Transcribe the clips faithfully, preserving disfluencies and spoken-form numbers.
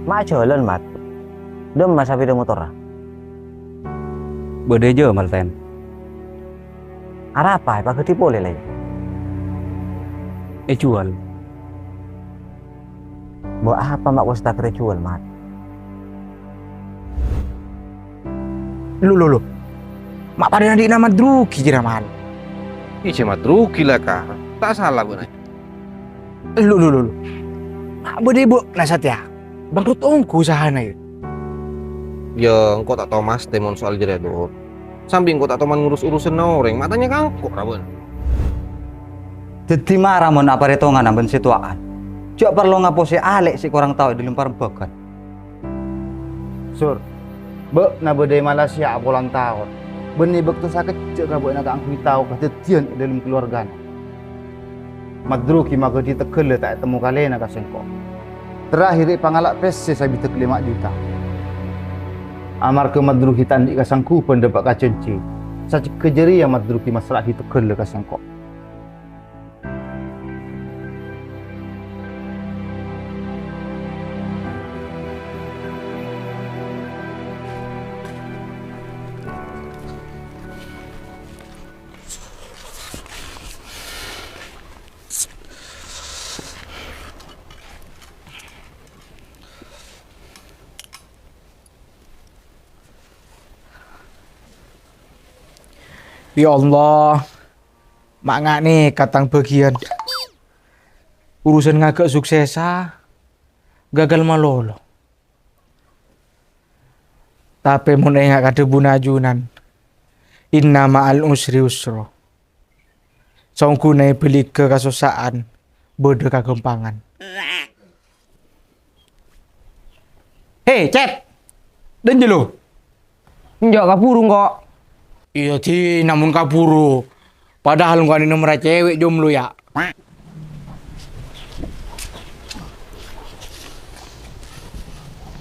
Ma' jhâlân, Mat. Dâ'emma sapèda motorra? Bâdâ è Jamal, Ten. Arapa èpaghâdhi polè, Lè? Èjhuwâl. Mbok apa ma' kos ta' kèra jhuwâl, Mat? Lho, lho, lho. Ma' padâna andi' nama drugi, jârèya, Mat? Iyâ, Mat, drugi la, Ka'. Ta' sala bâ'na. Lho, lho, lho, lho. Ma' bâdâ è bâ'na satèya. Bangkrut ongghu usahana, yâ? Yâ, engko' ta' tao mastè mon soal jârèya, Dur. Sambi engko' ta' toman ngurus urusanna orèng, ma' tanya ka engko' ra bâ'na. Dhâddhi mara mon aparètongana bân sè towa'an. Jhâ' parlo ngaposè alè' sè korang tao è dhâlem parembhâghân. Sur, bâ'na bâdâ è Malaysia apolana taon, bânnè bâkto sakejjhâ' ka bâ'na kaangghuy tao kadhâddhiyân è dhâlem kalowargana. Madrugi maghâdhi tegghâlla ta' ètemmo kalèna ka sèngko'. Terakhir èpangala' pèssè sabidhâk lèma' juta. Amarghâ Madrugi ta' andi' kasangguban dâpa' ka jhânjhi, sajjhegghâ jârèya Madrugi massra'aghi tegghâlla ka sèngko'. Ya Allah, ma' nga' nèka tang bâgiyân. Urusan ngaghâ' suksessa gagal malolo. Tapè mon enga' ka dhâbuna ajunan, "Inna ma'al usri yusra." Saongghuna è bâligghâ kasossa'an bâdâ kaghâmpangan. He, Cep! Dânjâ, lo! Enjâ' kabhuru, engko'. Iyâ, dina mon kabhuru. Padahal engko' andi' nomerra cewek jomlo, ya.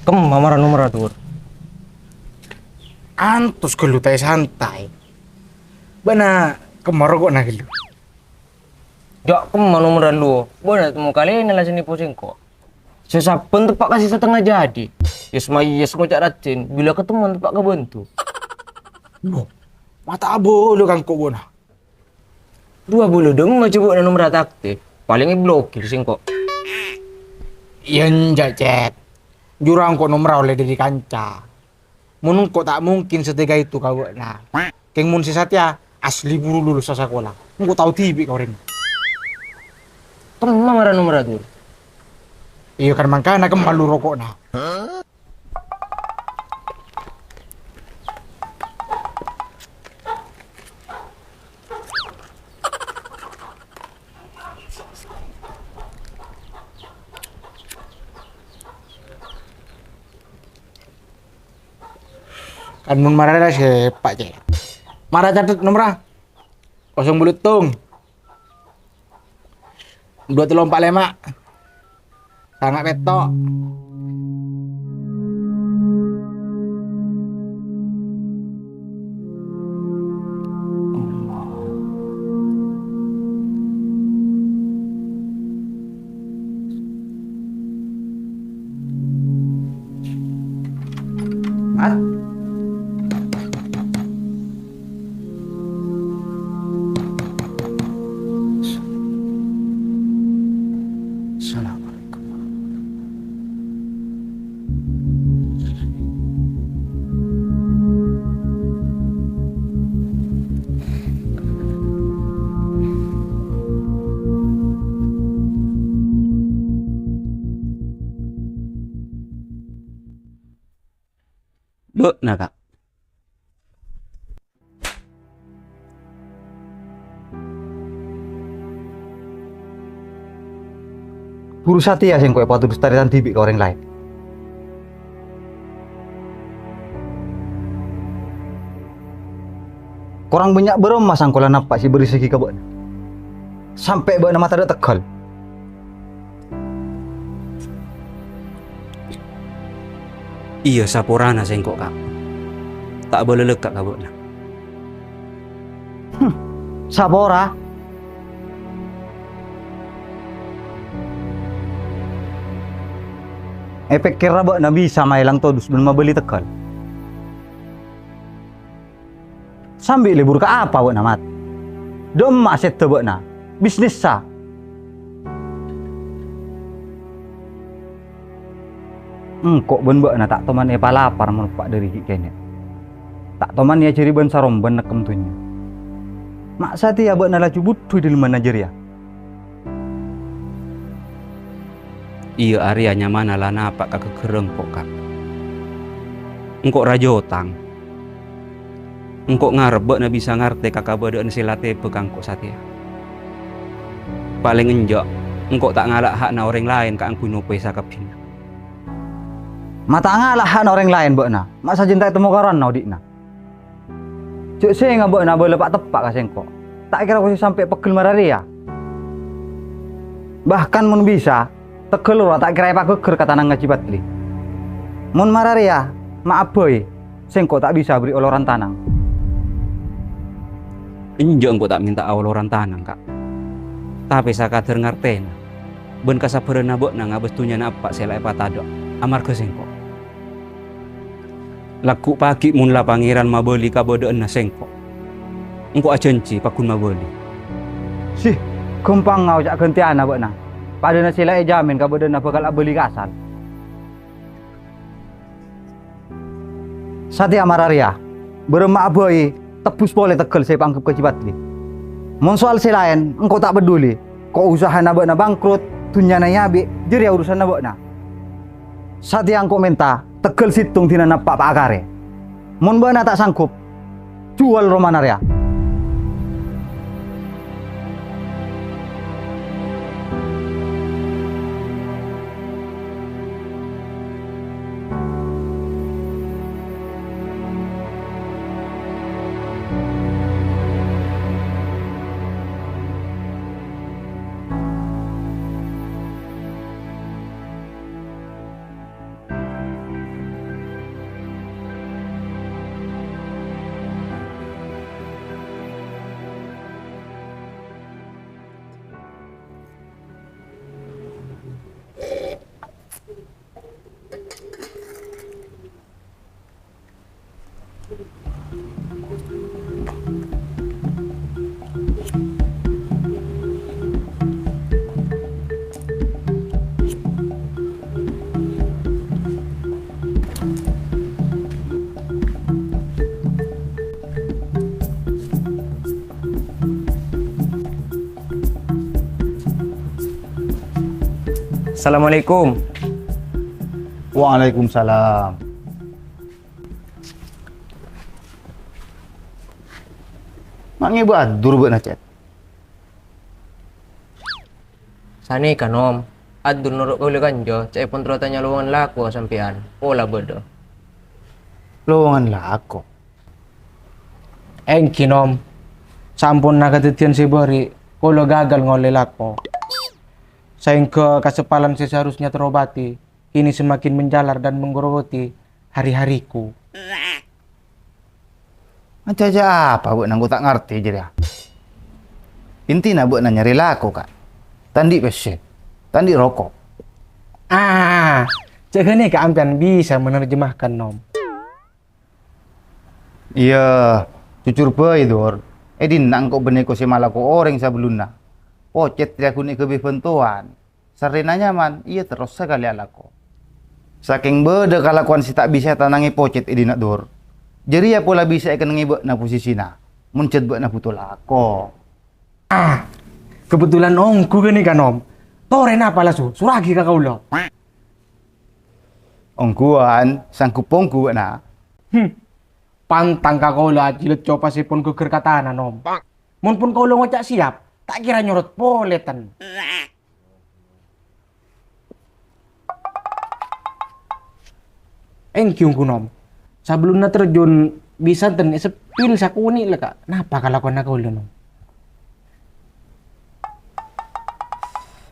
Kemma mara nomerra, Dur? Antos ghâllu taè santai. Bâ'na kemma roko'na ghâllu? Jhâ' kemma nomerra, lo. Bâ'na temmo kalèna la sè nèpo sèngko'. Sè sabbhân teppa' kasè satengnga jadi. Yes mayes ngoca' rajin, bilâ katemmowan teppa' kabânto. Loh, mata abâlâ ka engko' bâ'na. Dua bulu dâmma jhâ' bâ'na nomerra ta' aktif, palèng èblokir sèngko'. Iyâ enjâ', Cep. Jhurâ engko' nomerra ollè dâri kanca. Mon engko' ta' mungkin satèga itu ka bâ'na. Kèng mon sè satèya asli buru lulus sakola. Engko' tao dhibi' ka orèng. Kemma mara nomerra, Dur? Iyâ, kan mangkana kemma lu roko'na. Kan mon mara la sèpa', Cep. Mara catet nomerra. Kosong bulu tong. Dua tello empa' lèma'. Sanga' pètto'. Mat. Assalamualaikum. Bâ'na, Ka'. Buru satèya sèngko' èpatodus tarètan dhibi' ka orèng laèn. Korang bânnya' bârâmma sangkola napa' sè èbârisaghi ka bâ'na? Sampè' bâ'na matadâ' tegghâl. Iyâ, saporana sèngko', Ka'. Ta' abâlâ lekka' ka bâ'na. Hmm, sapora? Èpèkkèra bâ'na bisa maèlang todus bân mabâli tegghâl? Sambi lebur ka apa bâ'na, Mat? Dâ' emma' sèdhâ bâ'na, bisnissa. Engko' bân bâ'na ta' toman èpalapar mon eppa' dhâri ghi' kènè'. Ta' toman èajhâri bân-sarombân nèkkem dhunnya. Ma' satèya bâ'na laju budhu è dhâlemmanna jârèya. Iyâ, arèya nyamana la napa' ka ghâgghârrâ engko', Kak. Engko' rajâ otang. Engko' ngarep bâ'na bisa ngartè ka kabâdâ'ân sè la tèbâ ka engko' satèya. Palèng enjâ', engko' ta' ngala' ha'na orèng laèn kaangghuy nopè sakabbhiyânna. Ma' ta' ngala' ha'na orèng laèn bâ'na, ma' sajân ta' ètemmo karowanna odi'na. Jhâ' sènga' bâ'na abâlâ pa'-teppa' ka sèngko'. Ta' kèra kosè sampè' pegghel mararèya. Bahkan mon bisa, tegghel rowa ta' kèra èpaghâgghâr ka tanangnga Haji Padli. Mon mararèya, ma' abbhâi, sèngko' ta' bisa aberri' oloran tanang. Enjâ' engko' ta' mènta'a oloran tanang, Ka'. Tapè sakadâr ngartèna bân kasabbhârânna bâ'na ngabâs dhunnyana eppa' sè la èpatadâ' amarghâ sèngko'. Lagghu' paghi' mon la Pangèran mabâli kabâdâ'ânna sèngko'. Engko' ajhânjhi pagghun mabâli. Sih, ghâmpangnga oca' ghântèyanna bâ'na. Padâna sè la èjhâmin kabâdâ'ânna bhâkal abâli ka asal. Satèya mararèya, bârâmma abbhâi tebbhus polè tegghel sè èpaanggep ka Haji Padli. Mon soal sè laèn, engko' ta' pedduli. Ko' usahana bâ'na bangkrut, dhunnyana èabi', jârèya urusanna bâ'na. Satèya engko' mènta tegghel sèttong dinana pa'-pa' karè. Mon bâ'na ta' sanggup, juwâl romana rèya. Assalamualaikum. Waalaikumsalam. Ma' ngèbâ Abdur bâ'na, Cèt? Sanèka, Nom. Abdur noro' kaulâ kanja, ca'èpon terro tanya lowongan lako ka sampèyan. Pola bâdâ. Lowongan lako? Èngghi, Nom. Samponna kadhâddhiyân sè bâri', kaulâ gagal ngollè lako. Saèngghâ kaseppalan sè seharusnya terobati, kini semakin menjalar dan menggerogoti hari-hariku. Acaca apa bâ'na engko' ta' ngartè jârèya? Intina bâ'na nyarè lako, Ka'. Ta' andi' pèssè, ta' andi' roko'. Ah, jâ' ghânèka ampèyan bisa menerjemahkan, Nom. Iyâ, jujur bhâi, Dur. È dinna' engko' bânnè ko sè malako orèng sabellunna. Pocèt rèya ghun èghâbây bhântowan. Sarrèna nyaman, iyâ terros sakalè alako. Sakèng bâdâ kalakowan sè ta' bisa ètanangè pocèt è dinna', Dur. Jârèya pola bisa èkennengngè bâ'na posisina, mon jhât bâ'na bhuto lako. Ah, kebetulan ongghu ghânèka, Nom. Torè napa la, Su? Surraghi ka kaulâ. Ongghuwân, sanggup ongghu bâ'na? Hmm. Pantang ka kaulâ ajhilât copasèpon ghâgghâr ka tana, Nom. Mon pon kaulâ ngoca' siap, ta' kèra nyorot polè, ten. Èngghi ongghu, Nom. Sabellunna terjun, bisa ten èseppil sakonè' la, Ka'. Napa kalakowanna kaulâ, Nom?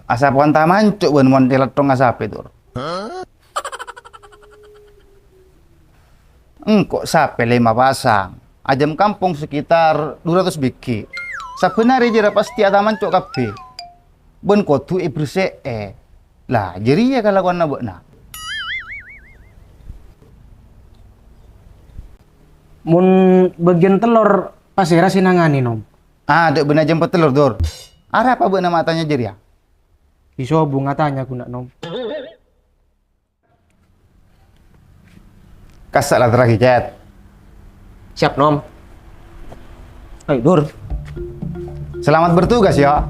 Asapowan ta' manco' bân mon cèlèttong asapè, Dur. Engko' sapè lèma pasang, ajâm kampong sekitar du ratos bighi'. Sabbhân arè jârèya pastè atamanco' kabbhi, bân kodhu èbersè'è. La, jârèya kalakowanna bâ'na. Mon bâgiyân tellor, pasèra sè nangani, Nom? Ah, dâ' bâ'na jhâ' pètellor, Dur. Arapa bâ'na ma' atanya jârèya? Isobung atanya ghuna, Nom. Kassa' la terraghi, Cèt. Siap, Nom. Ayo, Dur. Selamat bertugas, ya.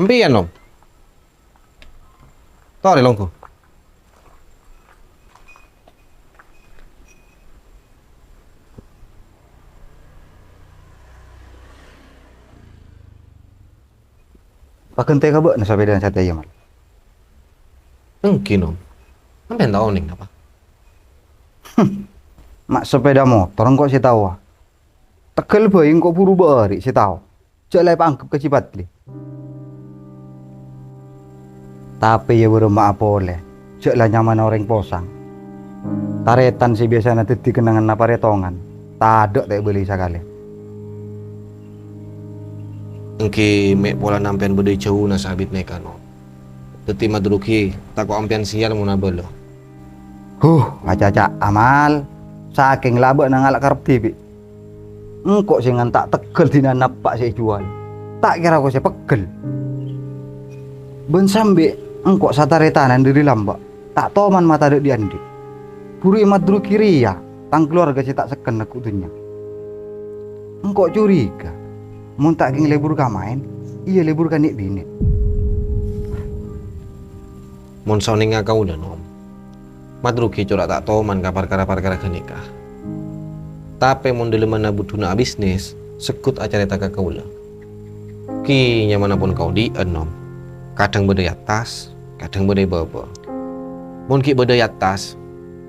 Empèyan, Nom? Torè, longghu. Paghântè ka bâ'na sapèdana satèya, Mal. Èngghi, Nom. Sampèyan ta' onèng napa? Ma' sapèda motor engko' sè taowa. Tegghâl bhâi engko' buru bâri' sè tao. Jhâ' la èpaanggep kajhi padli. Tapè ya bârâmma'a polè, jhâ' la nyamana orèng posang. Tarètan sè biyasana dhâddhi kennengnganna parètongan, tadâ' ta' èbâlâi sakalè. Èngghi mè' polana sampèyan bâdâ è jhâuna sè abit nèka, Nom. Dhâddhi madrugi, tako' sampèyan sèyal mon abâlâ. Huh, acaca Mal. Sakèng labâ'na ngala' karep dhibi'. Engko' sè nganta' tegghâl dina'an eppa' sè èjhuwâl. Ta' kèra ko sè pegghel. Bân sambi' engko' satarètanan dhâri lambâ'. Ta' toman matadâ' dhi'-andhi'. Buru èmadrugi rèya tang kalowarga sè ta' sekken neggu' dhunnya. Engko' curiga, mon ta' kèng lebur ka maèn, iyâ lebur ka nè'-binè'. Mon saonèngnga kaulâ, Nom, madrugi cora' ta' toman ka parkara-parkara ghânèka. Tapè mon dhâlemmanna budhuna abisnis, segghut acarèta ka kaulâ. Ghi nyamana pon kaodi'ân, Nom. Kadhâng bâdâ è attas, kadhâng bâdâ è bâbâ. Mon ghi' bâdâ è attas,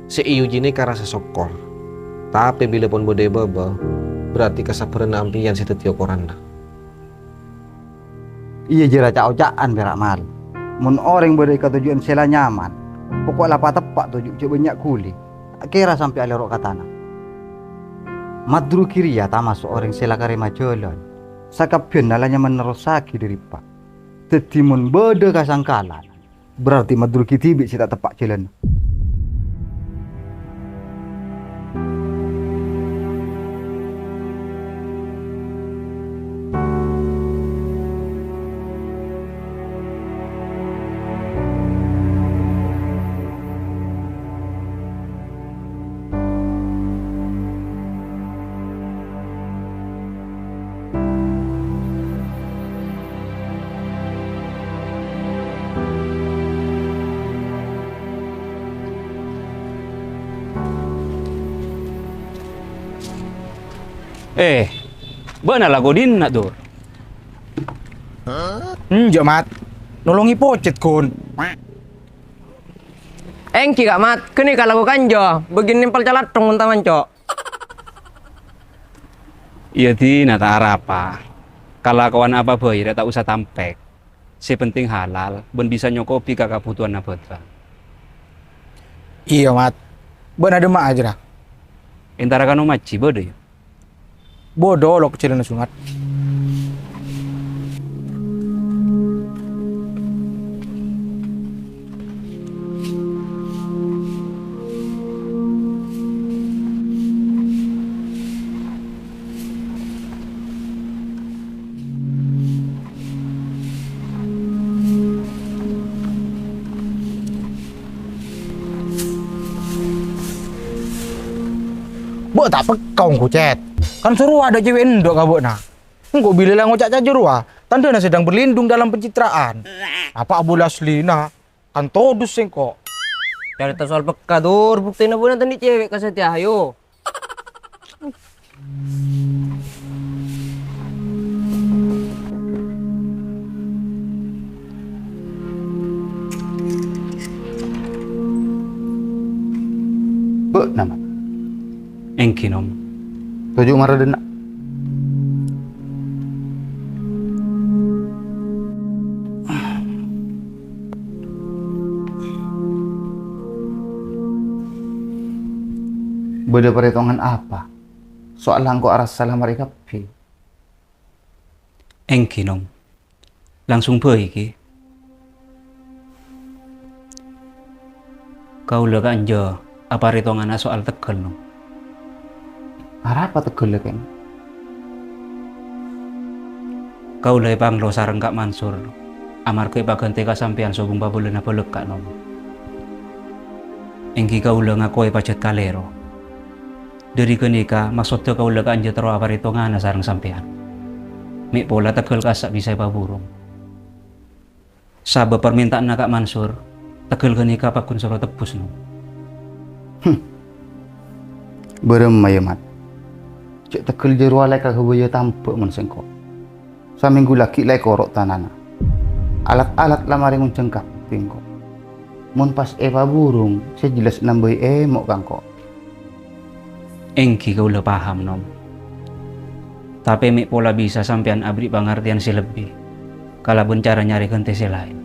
sè èojhi nèka rassa sokkor. Tapè bilâ pon bâdâ è bâbâ, berarti kasabbhârânna sampèyan sè dhâddhi okoranna. Iyâ, jârèya ca'-oca'an pèra', Mal. Mon orèng bâdâ è katojjhuwân sè la nyaman, pokok la pateppa' tojjhu' jhâ' bânnya' ghuli, ta' kèra sampè' alèro' ka tana. Madrugi rèya tamaso' orèng sè la karèma jhâlân. Sakabbhiyânna la nyaman nerrossaghi dhâri eppa'. Dhâddhi mon bâdâ kasangkalan, berarti madrugi dhibi' sè ta' teppa' jhâlânna. Eh, bâ'na la kodina, Dur? Enjâ', Mat. Nolongè pocet, Gun. Èngghi, Ka' Mat, ghânèka lako kanja, bâgiyân nèmpèl calathong mon ta' manco'. Iyâ, dinah ta' arapa. Kalakowan apa bhâi rè' ta' osa tampèk. Sè penting halal, bân bisa nyokobhi ka kabhutowanna bâdân. Iyâ, Mat. Bâ'na dâmma'a jârèya? Èntara ka Nom Ajji bâdâ, yâ? Bâdâ, lo' kecilna sungat. Bâ' ta' pekka ongghu, Cèt. Kan soro adâ' cèwèk endâ' ka bâ'na. Engko' bilâ la ngoca' ca'na rowa, tandhâna sedang berlindung dalam pencitraan. Apa abulâ asllina? Kan todus sèngko'. Carèta soal pekka, Dur. Buktèna bâ'na ta' andi' cèwèk ka satèya, ayo. Bâ'na, Mat? Èngghi, Nom. Toju' mara dâ' enna'. Bâdâ parètongan apa? Soalla engko' arassa la marè kabbhi. Èngghi, Nom. Langsung bhâi, ghi. Kaulâ ka'anja aparètongana soal tegghâl, Nom. Arapa tegghâlla, kèng? Kaulâ èpanglo sareng Ka' Mansur, amarghâ èpaghântè ka sampèyan sobung pabulâna bâlâkka', Nom. Èngghi kaulâ ngakoè pajhât kalèro. Dhâri ghânèka, maksoddhâ kaulâ ka'anja terro aparètongana sareng sampèyan. Mè' pola tegghâl kassa' bisa èpaburung. Sabâb parmènta'anna Ka' Mansur, tegghâl ghânèka pagghun soro tebbus, Nom. Hm. Bârâmma, yâ, Mat? Cè' tegghâl jârowa la èkaghâbâyâ tambhâ mon sèngko'. Samènggu laghi' la èkoro' tanana. Alat-alat la marè ngonjhâng kabbhi engko'. Mon pas èpaburung, sè jelas nambâi èmo' ka engko'. Èngghi kaulâ paham, Nom. Tapè mè' pola bisa sampèyan aberri' pangartèyan sè lebbi, kalabân cara nyarè ghântè sè laèn.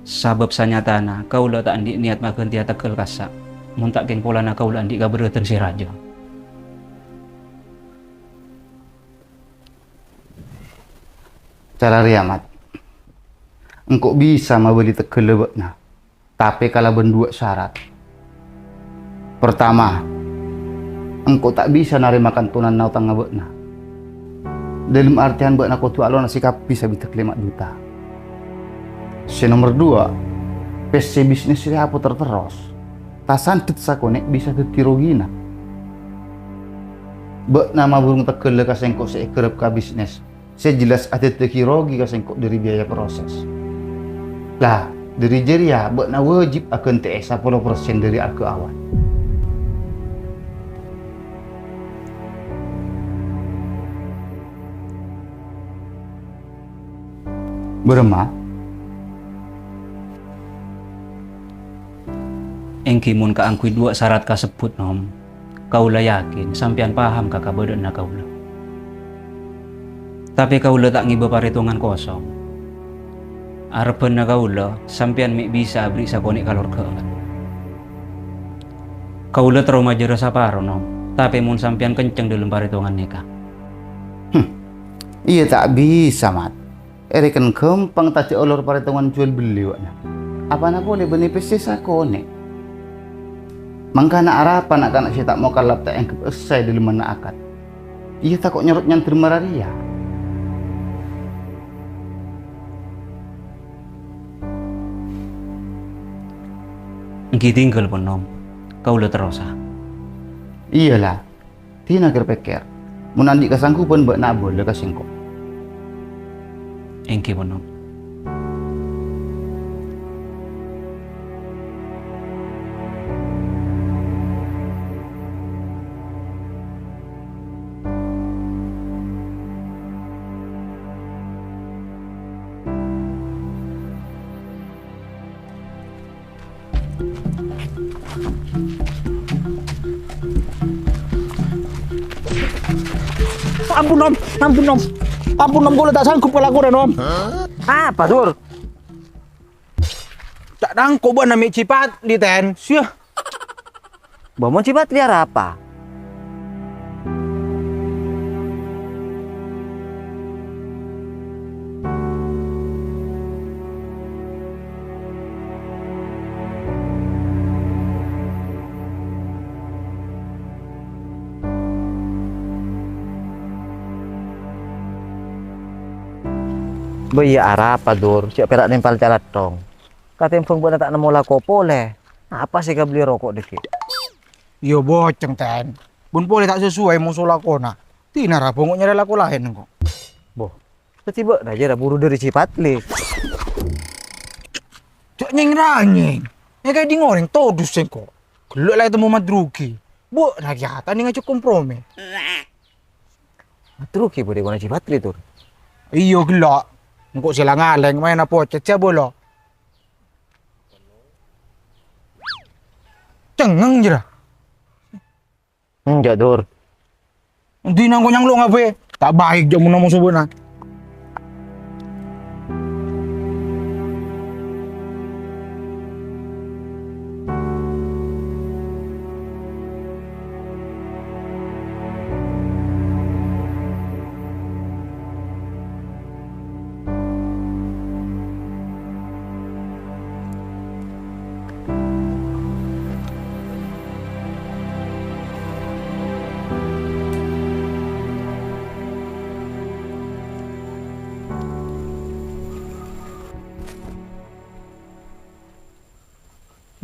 Sabâb sanyatana kaulâ ta' andi' niyat maghântèya tegghâl kassa', mon ta' kèng polana kaulâ andi' kabherrâddhân sè rajâ. Cara rèya, Mat. Engko' bisa mabâli tegghâlla bâ'na, tapè kalabân duwâ' sarat. Partama, engko' ta' bisa narèma kantonanna otangnga bâ'na. Dâlem artèyan bâ'na kodhu alonasè kabbhi sabidhâk lèma' juta. Sè nomer duwâ', pèssè bisnis rèya apoter terros. Tasandhet sakonè' bisa dhâddhi rogina. Bâ'na maburung tegghâlla ka sèngko' sè èghârâp ka bisnis, sè jelas adhâddhiyâghi rogi ka sèngko' dhâri biaya proses. La, dhâri jârèya bâ'na wâjib aghântè'è sapolo persen dhâri arghâ awan. Bârâmma? Èngghi mon kaangghuy duwâ' sarat kasebbhut, Nom, kaulâ yakin sampèyan paham ka kabâdâ'ânna kaulâ. Tapè kaulâ ta' ngèbâ parètongan kosong. Arebbhânna kaulâ, sampèyan mè' bisa aberri' sakonè' kalorghâ'ân. Kaulâ terro majârâ saparo, Nom, tapè mon sampèyan kenceng dâlem parètongan nèka. Hm, iyâ ta' bisa, Mat. Èrèken ghâmpang tajhâ' olor parètongan juwâl bellî bâ'na. Apana polè bânnè pèssè sakonè'. Mangkana arapa na'-kana' sè ta' mokallaf ta' èangghep essa è dâlemmanna akad? Iyâ tako' nyorot nyandher mararèya. Èngghi tinggal pon, Nom. Kaulâ terrosa. Iyâ, la. Dina kèr-pèkkèr, mon andi' kasangguban bâ'na abâlâ ka sèngko'. Èngghi, Nom. Ampon, Om. Ampon, Om. Ampon, Om. Kaulâ ta' sanggup ngalakonè, Om. Apa, Dur? Ta' tangko bâ'na mè' Cipatli, Ten. Sia. Bâ mon Cipatli arapa? Bâ iyâ arapa, Dur? Cè' pèra' nèmpal calathong. Katèmbhâng bâ'na ta' nemmo lako polè. Apa sè èkabelli roko' dhâggi'? Iyâ boceng, Ten. Bân polè ta' sesuai moso lakona. Dinah ra bângo' nyarè lako laèn engko'. Bo, dhâddhi bâ'na jârèya buru dâri Cipatli. Jhâ' nyèng-ranyèng. Èkadhing orèng todus sèngko'. Ghellâ' la ètemmo Madrugi. Bâ'na kèya ta' nèng ajhâk kompromi. Madrugi bâdâ è kona Cipatli, Dur? Iyâ, ghellâ'. Engko' sè la ngalèng maèna pocet sè abâlâ. Cengngeng, jârèya. Enjâ', Dur. Dina engko' nyang lo' ngabâ? Ta' baik jâ' mon moso bâ'na.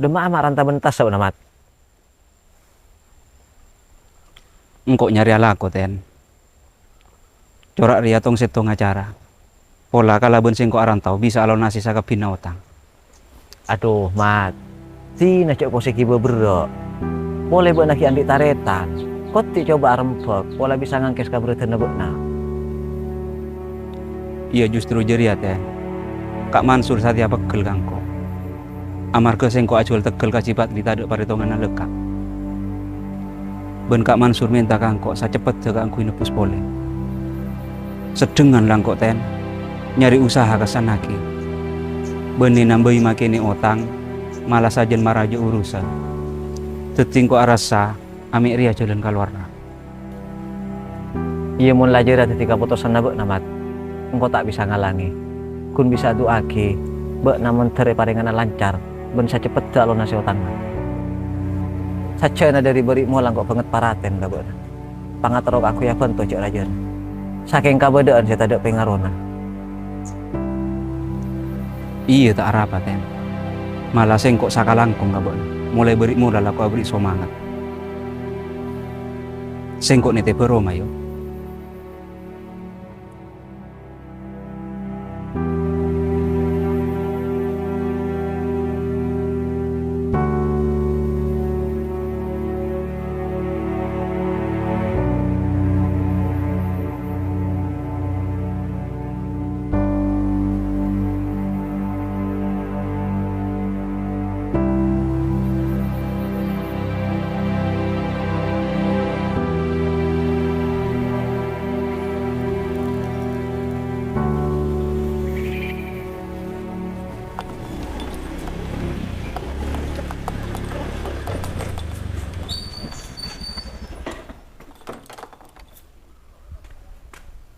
Dâ'emma'a ma' ranta bentassa bâ'na, Mat? Engko' nyarè alako, Ten. Cora' rèya tong-settonga cara. Pola kalabân sèngko' arantau bisa alonasè sakabbhinna otang. Adhu, Mat. Dina jhâ' kosè ghibâ berrâ'. Polè bâ'na ghi' andi' tarètan. Kodhi' coba arembhâk, pola bisa ngangkès kaberrâdhânna bâ'na. Iyâ, justru jârèya, Ten. Ka' Mansur satèya peggel ka engko'. Amarghâ sèngko' ajhuwâl teggel ka Cipatli tadâ' parètonganna lèkka'. Bân Ka' Mansur mènta ka engko' saceppedda kaangghuy nebbhus polè. Seddhengngan la engko', Ten, nyarè usaha kassannaghi. Bânnè nambâi makènè otang, mala sajân marajâ urusan. Dhâddhi engko' arassa amè' rèya jhâlân kalowarra. Iyâ, mon la jârèya dhâddhi kapotosanna bâ'na, Mat, engko' ta' bisa ngalangè. Ghun bisa adu'aaghi bâ'na mandhâr èparèngana lancar bân saceppedda alonasè otangnga. Sajjhâna dâri bâri' mola engko' bângèt paratèn ka bâ'na. Pangaterro kaangghuy abhânto jâ' rajâna. Sakèng kabâdâ'ân sè tadâ' pèngarona. Iyâ, ta' arapa, Ten. Mala sèngko' sakalangkong ka bâ'na. Molaè bâri' mola lako abâri' somanget. Sèngko' nètèbhâ roma, yâ.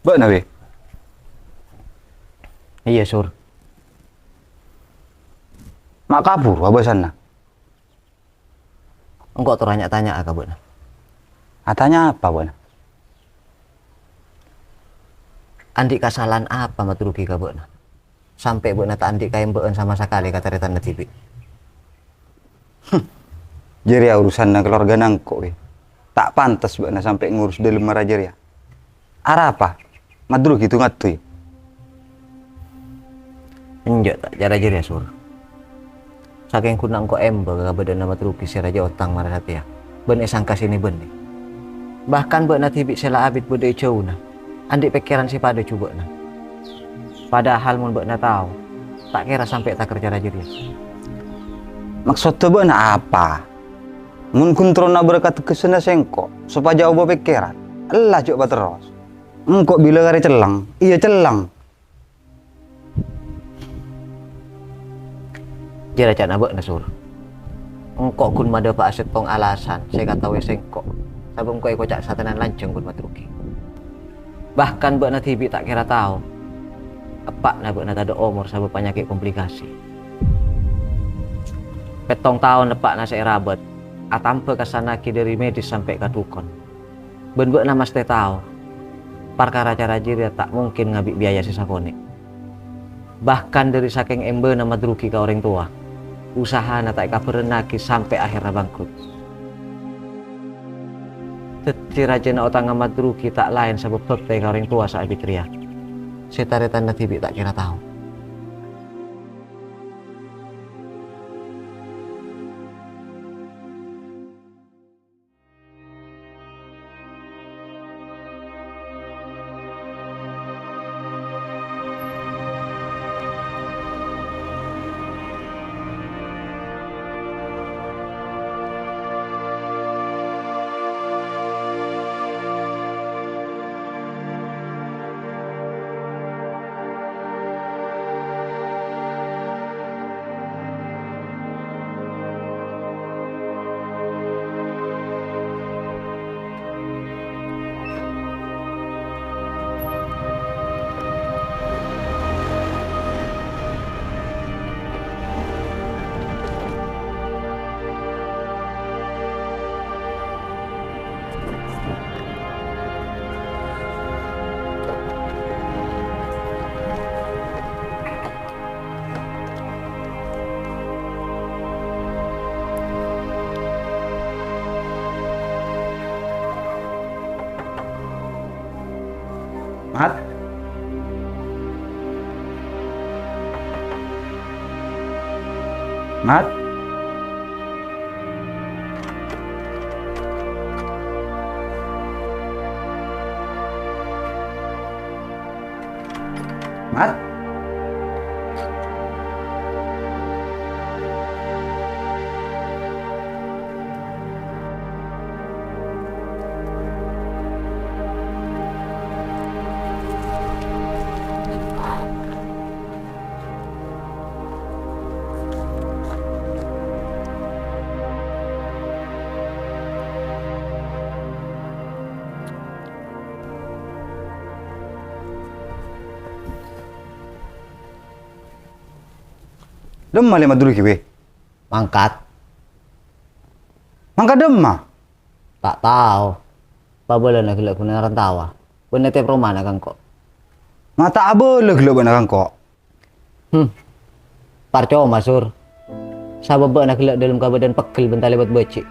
Bâ'na, Wi? Iyâ, Sur. Ma' kabhuru abâsanna? Engko' tor nya-tanya'a ka bâ'na. Atanya apa bâ'na? Andi' kasala'an apa Madrugi ka bâ'na? Sampè' bâ'na ta' andi' kaèmbâ'ân sama sakalè ka tarètanna dhibi'. Huh. Jârèya urusanna kalowarghâna engko', Wi. Ta' pantes bâ'na sampè' ngurus dâlemma rajâ rèya. Arapa? Madrugi du-ngaddu, yâ? Enjâ', ta' cara jârèya, Sur. Sakèng ghunna engko' èmbâ ka kabâdâ'ânna Madrugi sè rajâ otang mara satèya, bân èsangka sè nè-bânnè. Bahkan bâ'na dhibi' sè la abit bâdâ è jhâuna, andi' pèkkèran sè padâ jhubâ'na. Padahal mon bâ'na tao, ta' kèra sampè' taker cara jârèya. Maksodda bâ'na apa? Mon ghun terro nabrak ka teggessana sengko', sopajâ obâ pèkkèran, ella jhâ' paterros. Engko' bilâ karè celleng, iyâ celleng. Jârèya ca'na bâ'na, Sur. Engko' ghun madâpa'a sèttong alasan sè èkataowè sengko', sabâb engko' èkoca' satènan lanjhâng bân Madruki. Bahkan bâ'na dhibi' ta' kèra tao, eppa'na bâ'na tadâ' omor sabâb panyakè' komplikasi. Pèttong taon eppa'na sè èrabât, atamba kassannaghi dâri medis sampè' ka dhukon. Bân bâ'na mastè tao, parkara cara jârèya ta' mongkèn ngabi' biaya sè sakonè'. Bahkan dâri sakèng èmbâna Madruki ka orèng towa, usahana ta' èkabhârennaghi sampè' ahèrra bangkrut. Dhâddhi rajâna otangnga Madruki ta' laèn sabâb bhâktè ka orèng towa sè abit rèya, sè tarètanna dhibi' ta' kèra tao. Mat? Mat? Mat? Dâmma lè Madruki, wè? Mangkat. Mangkat dâmma? Ta' tao. Pabâlâna ghellâ' ghun rantawâ. Bân nètèp romana ka engko'. Ma' ta' abâlâ ghellâ' bâ'na ka engko'? Hmm. Parcoma, Sur. Sabâb bâ'na ghellâ' dâlem kabâdâ'ân peggel bân talèbât bâji'.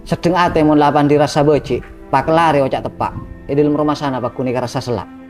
Seddheng atè mon la apandi' rassa bâji', pakellarè oca' teppa'. È dâlem romasana pagghun ghânèka rassa sella'.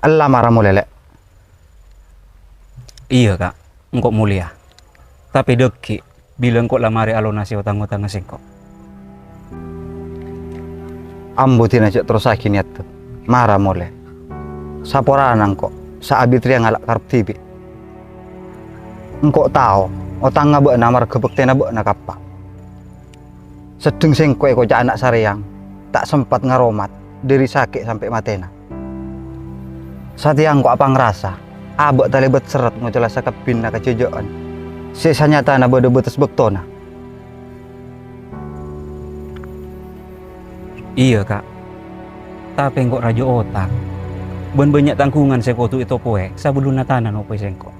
Ella mara molè, Lè'. Iyâ, Ka'. Engko' molèya. Tapè dhâggi', bilâ engko' la marè alonasè otang-otangnga sèngko'. Ambu dina jhâ' terrossaghi niyatta. Mara molè. Saporana engko' sè abit rèya ngala' karep dhibi'. Engko' tao, otangnga bâ'na amarghâ bhâktèna bâ'na ka eppa'. Seddheng sèngko' èkoca' ana' sarèyang, ta' sempat ngaromat dhâri sakè' sampè' matèna. Satèya engko' apangrasa, abâ' talèbât serret ngocola sakabbhinna kajhâjâ'ân sè sanyatana bâdâ bâtes bâktona. Iyâ, Ka'. Tapè engko' rajâ otang, bân bânnya' tangghungan sè kodhu ètopowè sabellunna tana nopowè sèngko'.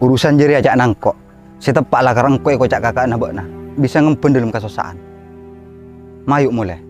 Urusan jârèya ca'na engko'. Sè teppa' la karè engko' èkoca' kaka'na bâ'na bisa ngembhân dâlem kasossa'an. Mayu' molè.